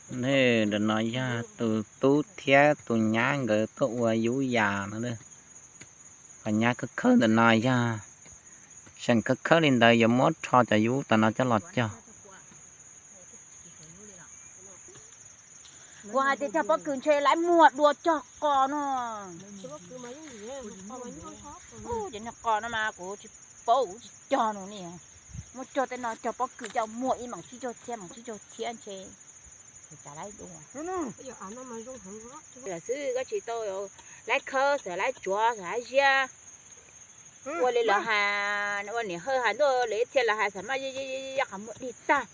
Ntawm no yog tus tub thiab tus nyab nkawd tuaj ua yub yas no. Qhov nyab khawb khawb ntawm no yog, seem khawb khawb li ntawd yuav muab rho cov yub tas no coj los cog. Kuv hais tias cog pob kws ntshe lawv muag dua cog qos no. Cov niag qos no mas kuv tsis paub, kuv tsis cog no ni. Muab cog tej no cog pob kws coj muag ib mam tsib caug txhiab, mam tsib caug txhiab ntshe cas lawv dua. Xwb koj tsis tau lawv khawb, xwb lawv tsuav, xwb lawv ziab. Ua li lawv hais, ua niam hawj hais ntuj, lawv ib txhia lawv hais xav maj, qhov muag dig tag.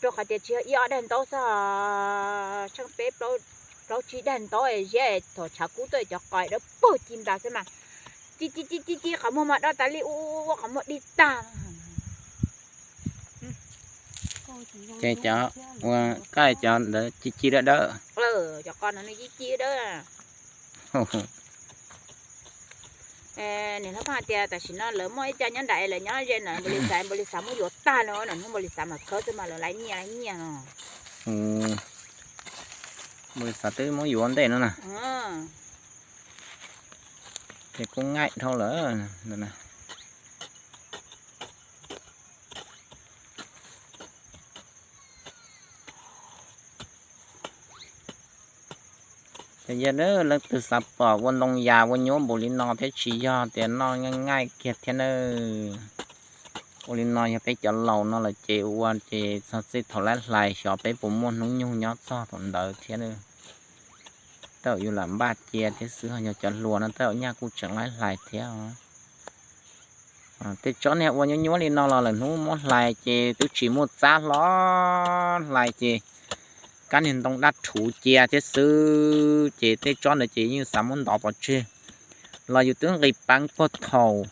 Rau qhov tias tsis yog ib ob daig ntaub xwb, tsheej peb plaub tsib daig ntaub ziab, thaum tshav kub tuaj cov qos dawb paug ci ntas xwb mas, ci ci ci ci ci qhov muag mas dob tas li ua, qhov muag dig tag. Ces cov, koj cov ntawd ci ci dawb dawb. Cov qos no nws ci ci dawb. Niam hlob Phooj hais tias tam sim no lawv muaj ib co nyob nram es lawv nyob ze na, npaum li xav, npaum li xav muab yuav tag no, nram hnub npaum li xav mam khawb xwb mas lawv laiv nyiaj laiv nyiaj no. Npaum li xav twb muab yuav ntej no na. Ces kuj ngaij dhau lawm. Ces yog leej twg xav pom ua ntoo yas ua nyuab npaum li no thiab tsis yog tias noj ngaij ngaij kiag thiab na. Ua li no yog peb cov laus no lawm ces ua ces txog txij thaum lawv hlais xyov peb puas muaj hnub nyoog nyob txog thaum ntawd thiab. Tej zaum yus lam npaj cia thiab xwb, yog cov hluas no tej zaum nyaj kuj tseem lawv hlais thiab. Tej tsob niag ua nyuab nyuab li no los lawm hnub muab hlais ces twb tsis muaj txab hlo, hlais ces kab niag ntoo dab rhuv cia thiab xwb, ces tej tsob ntawd ces yeej xav muab ntov pov tseg. Los yus twb nqis peev puag thaum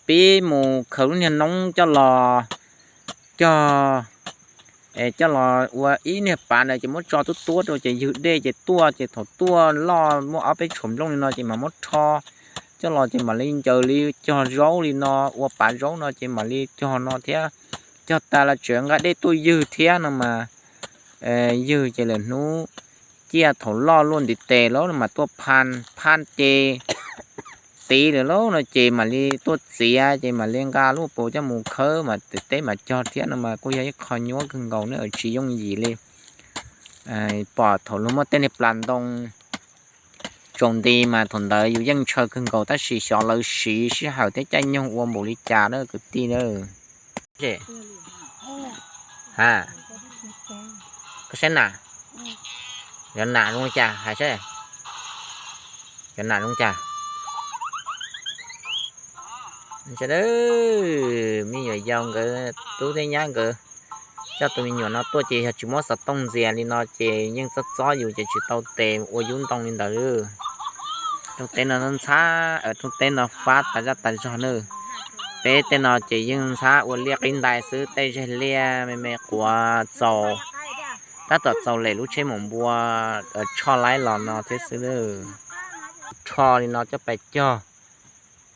pib mus khaws lub niag noob coj los cog, coj los ua ib niag pav ntawd ces muab tso tuab tuab rau ces ywg dej ces tuaj, ces thaum tuaj loj muaj ob peb tshuam nplooj li no ces mam muab rho coj los ces mam li ncaws li cog zaub li no, ua pav zaub no ces mam li cog no thiab. Cog tas los tseem nqa dej tuaj ywg thiab no mas ywg ces lawm hnub ciaj thaum loj luaj ntiv tes lawm no mas tuaj phan phan ces tiv lawm lauj no ces mam li tuaj txiav ces mam li nqa lub paus coj mus khawb mas teb mas cog thiab no mas kuj yog ib qho nyuab kawg nkaus ne, tsis yooj yim li. Pom thaum luag muab tej niag plas ntoo tsaus nti mas thaum ntawd yus yeej ntshaw kawg nkaus tab sis xyov lawv siv sij hawm thiab caij nyoog ua npaum li cas na kwv tij na. Ha, koj saib na, cov nas zoo li cas hais saib, cov nas zoo li cas. Me nyuam yaus nkawd tub thiab nyab nkawd coj tus me nyuam no tuaj ces yog tsis muab xov tooj ntxias li no ces yeej txob txob yus ces tsis tau tes ua yub ntoo li ntawd. Rooj teb no ntxhab, rooj teb no fab tas zaj tas zog na. Peb tej no ces yeej ntxhab ua liaj qib ntais xwb, tej zeg liaj me me quav txaus, tab tom txaus lem lub tsheb mus npua tshoj laib los no thiab xwb. Rho li no coj pais cog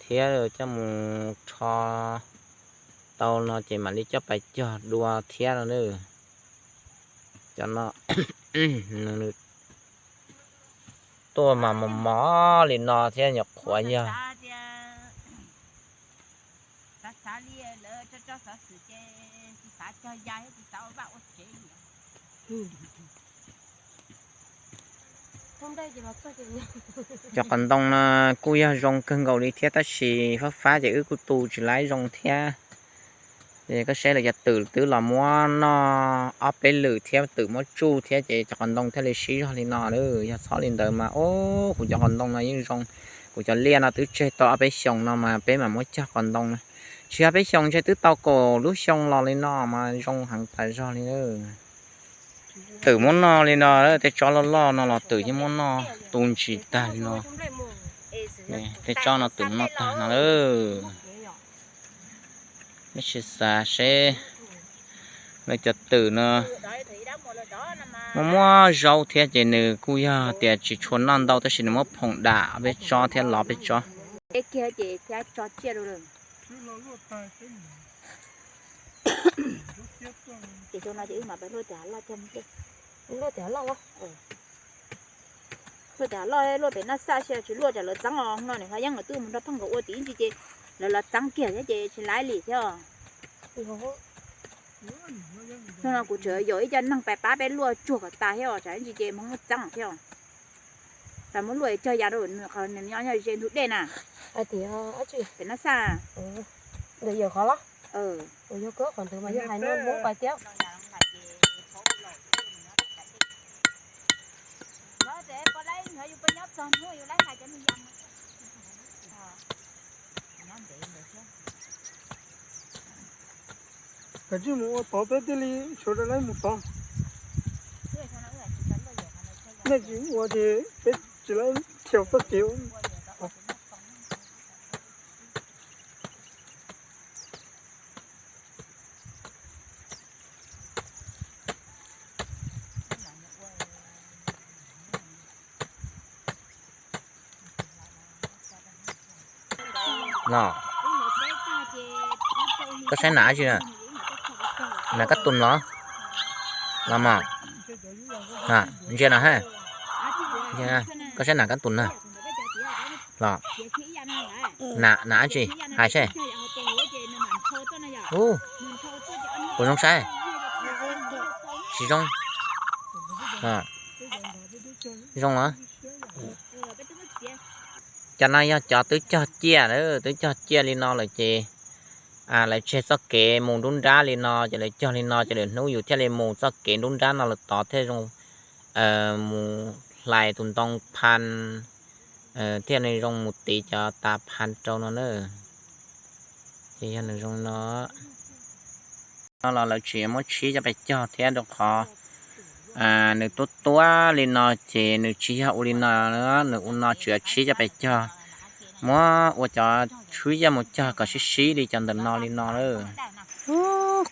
thiab coj mus rho tau no ces mam li coj pais cog dua thiab no. Cov no tuaj mas mos mos li no thiab nyuam qhuav yog Cov qos ntoo no kuj yog zoo kawg nkaus li thiab tab sis fab fab ces wb kuj tu tsis laib zoo thiab. Ces koj saib lawv cov twm twb los muab noj ob peb lwm thiab twm muab tsuj thiab ces cov qos ntoo thiaj li sib zog li no. Yog txhob li ntawd mas ub, kuv cov qos ntoo no yeej zoo. Kuv cov liaj no twb tseg tau ob peb xyoos no mas peb mam muab cog qos ntoo na. Tsis yog peb xyoos, ntshe twb tau kaum lub xyoo los li no mas zoo heev tas zog li. Twm muab noj li no, tej tsob loj loj no los twm yeej muab noj tu ntsis tag li no. Tej tsob no twm muab noj tag no lawm. Neb sim xav seb lawv cov twm no muaj muab zaub thiab ces nws kuj yog tias tsis tshua noj ntau tab sis nws muab phoom dam peb tsob thiab lov peb tsob. Ces xyoo no ces wb mam pais luaj tias loj cog, luaj tias loj, luaj pem Naj Xaj xwb tsis luaj tias lawv txeeb os. No niam Hlob Yeeb lawv twb mus nrog pheej nkawd ua tim ib ntsis ces lawv los txeeb kiag thiab ces tsis laiv li thiab os. Hnub no kuv tseem yog ib co neeg pab peb luaj tsuag kom tas thiab os, tsam ib ntsis ces Hmoob muab txeeb thiab os. Tsam muab luaj cog ya rau nws qhov nws nyob ze ntug dej na. Pem Naj Xaj. Kav tsij mus ua tod peb thiaj li sawv rov lawv mus tod. Nej tsis ua ces peb tsis lawv thiaj txoj kev. Los, koj saib nas dab tsi na? Nas kab tus los? Los mas, ntsia no ha. Koj saib nas kab tus na. Los, nas dab tsi? Hais saib. Ub, puas zoo saib? Tsis zoo. Zoo los? Cov no yog cov twb cog ciaj, twb cog ciaj li no lawm ces lawv tseg txoj kev mus nruab nrab li no ces lawv cog li no ces lwm hnub yus thiaj li mus txoj kev nruab nrab no lawm tod thiaj zoo mus hlais tus ntoo phan thiaj li zoo mus tiv cov tas phan rau no na. Ces yog nws zoo no. No los lawv tseem muab tshib cov pes cog thiab rau qhov nws tuab tuab li no ces nws tsis yog ua li no, nws ua no tseem tsib cov pes cog, muab ua cov tshib coj mus cog kom sib sib li cov ntawm no li no lawm.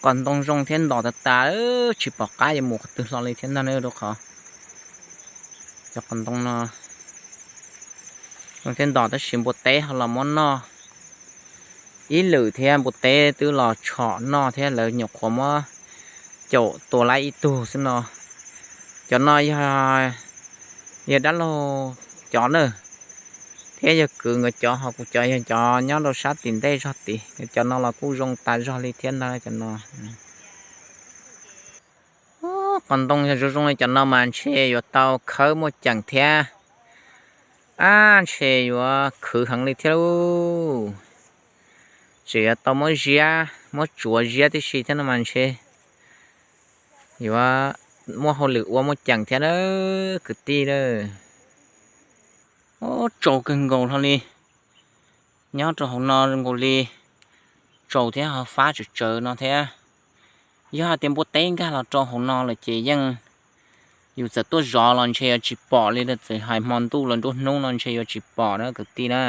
Qos ntoo zoo thiab ntos tas tas, tsis pom qab yuav mus qhov twg hlo li thiab ntag na rau qhov cov qos ntoo no zoo thiab ntos tab sis npua teb ho los muab noj ib lwm thiab, npua teb twb los tshom noj thiab lawv nyuam qhuav muab caum tua laib ib tug xwb no. Cov no yog, yog dab laug cov na, thiab yog kwv nkawd cov, ho kuv cov yog cov nyob rau sab tim ntej zog tid. Cov no los kuj zoo tas zog li thiab ntag cov no. Qos ntoo yog zoo zoo li cov no mas ntshe yuav tau khawb muaj ceem thiab. Ab, ntshe yuav khwv heev li thiab lauj. Tseem yuav tau muab ziab, muab tsuav ziab tib si thiab no mas ntshe yuav muaj hauj lwm ua muaj ceem thiab na kwv tij na. Ub, tsaus kawg nkaus hlo li. Nyob rau hauv no zoo nkaus li tsaus thiab ho fab tsawv tsawv no thiab. Yog hais tias npua teb nkag los rau hauv no lawm ces yeej, yus txawm tuaj zov los ntshe yuav tsis pom li, txawm hais hmo ntuj los nruab hnub no ntshe yuav tsis pom na kwv tij na.